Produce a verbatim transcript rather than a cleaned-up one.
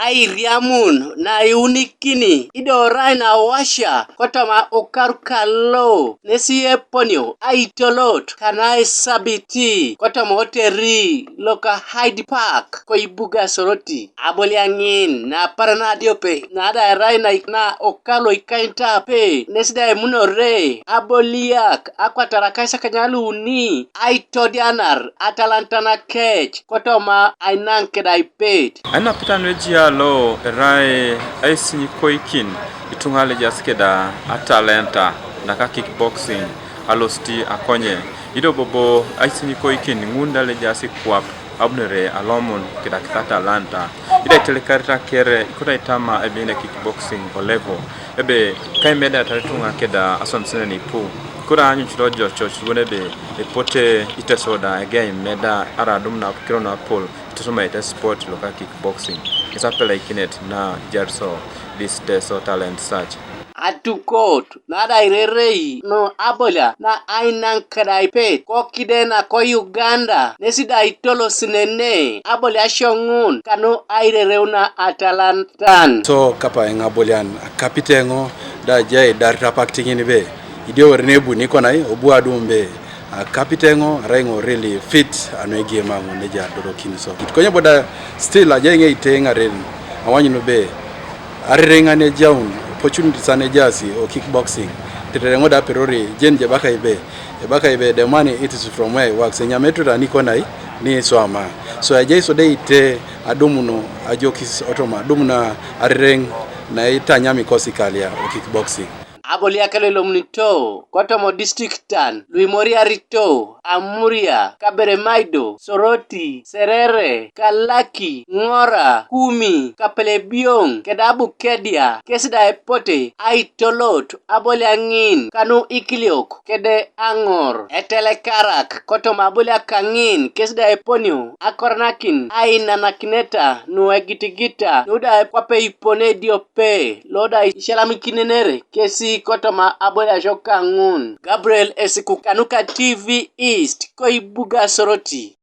Airiamun na iunikini idorai na washa kotoma ukaru kalo nesi eponio aitolot kana esabiti kotoma oteri loka Hyde Park koibuga Soroti. Aboliaŋin na apar na adiope na da erai na okalo ikaintape nesi da emunore aboliak akwatar akaisakany aluuni aitodianar atalantan kec kotoma ainaŋ keda aipet. Ainapita nuejia lo erai aisinyikoikin ituŋa lejas keda atalenta naka kickboxing alosit akonye ido bobo aisinyikoikin ŋun da lejas kwap abunere alomun keda kisa atalenta ida itelekarita kere ikoto aitama ebe ina kickboxing o level ebe kaimeda tare ituŋa keda aswamisinen ipu kura anyucit ojococ bon ebe epote iteso da egea imeda ara adum na kiro na pol itutumaete sport loka kickboxing ŋes apelaikinet na ijarso this day so talent search. Atukot na da irerei nu abolia na ainaŋ keda aipet kokide na ko Uganda nesi da itolosinene abolia asioŋun kanu airereu na atalantan. So kapa eŋ abolian akapiteŋo da ajai idarit apak tiŋin be idio wore nebuni konai obu adum be akapiteŋo arai ŋo really fit anu egame aŋo neja adorokin so konye boda still ajai ŋe ite ŋaren awanyunu be arereŋan ejaun opportunities an ejaasi o kickboxing tetere ŋo da aperori jen je baka ibe ebaka ibe the money it is from where it works enyametu tani konai ni so ama so ajai so de ite adumuno ajokis otoma adumuno arereŋ na itanyam ikosi kalia o kickboxing. Aboliak lo ilomunito kotoma distriktan lu imoriarito Amuria, Kaberamaido, Soroti, Serere, Kalaki, Ŋora, Kumi, Kapelebioŋ keda Bukedia kes da epote aitolot aboliaŋin kanu ikiliok kede aŋor etelekarak kotoma aboliak kaŋin kes da eponio akoranakin ainanakineta nu egitigita nu da kwape ipone ediope lo da isialamikinenere kesi kotoma aboliasio kaŋun. Gabriel Esiku kanuka T V East koibuga Soroti.